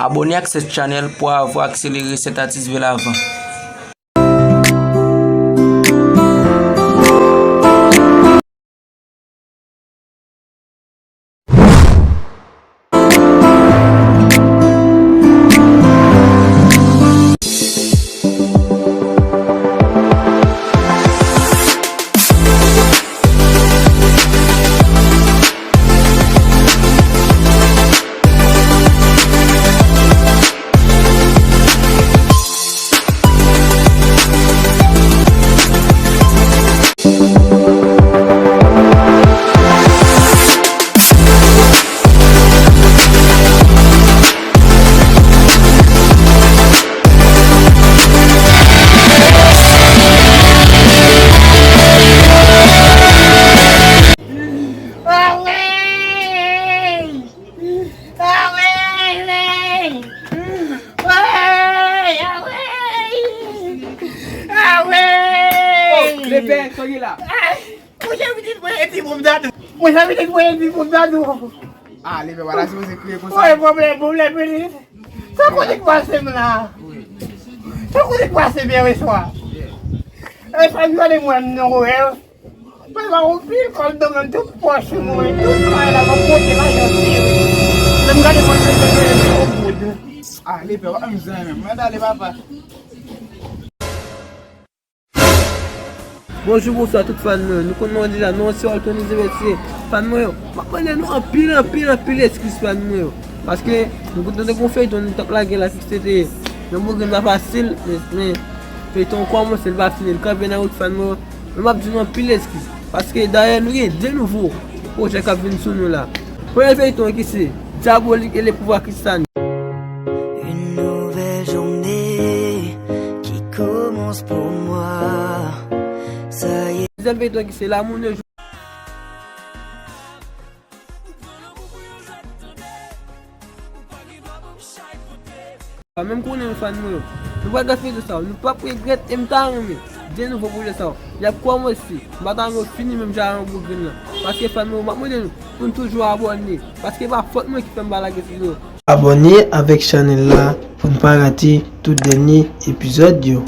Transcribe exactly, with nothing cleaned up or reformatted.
Abone ak Sèt Channel pou w avwa akselere Sèt Atis Velavan. Awe! Awe! Awe! Oh, lepè, sa w gen la? Ay! Monchè, pitit mwen, e ti boum dadou. Monchè, pitit mwen, e ti boum dadou. Ah, lepè, w pa ta sipoze kriye konsa. Woy, pwoblèm, pwoblèm, pitit. Sa kote k pase m la? Sa kote k pase m yè swa? E sa m gade mwen non, wè. Mwen pa yon pil kòl nan men tout pòch mwen, tout bagay la, mwen pote lajan sere. Lè m gade mwen, mwen, mwen, mwen, mwen, mwen, mwen. Ah, lepè, w ap mizè menm. Mwen t ale, papa. Bonjou, bonswa tout fan mwen. Nou konn mwen deja, non, se Walton Elizabeth, se fan mwen yo. M ap mande nou anpil, anpil, anpil eskiz fan mwen yo. Paske nou konn tande gon feyton nou t ap lage la, ki se te yon bougrenn pa fasil, men, men feyton an kòmanse, l pa fini, l kanpe nan wout fan mwen yo. Men m ap di nou anpil eskiz. Paske dayè nou gen de nouvo pwojè k ap vin sou nou la. Premye feyton ki se Diabolique et les pouvoirs Christian. Une nouvelle journée qui commence pour moi. Ça y est. Dezyèm feyton ki se L'amour ne joue. Pa menm konnen nou fan mwen yo. Nou pral gade feyton sa, nou p ap regrèt e m ta renmen de nouvo pwojè sa yo. Y ap kòmanse, m pa ta renmen yo fini menm jan ak yon bougrenn nan. Paske fan mwen yo, m ap mande nou pou n toujou abòne. Paske pa fòt mwen ki fè m pa lage videyo. Abòne avèk chanèl la pou n pa rate tout dènye epizòd yo.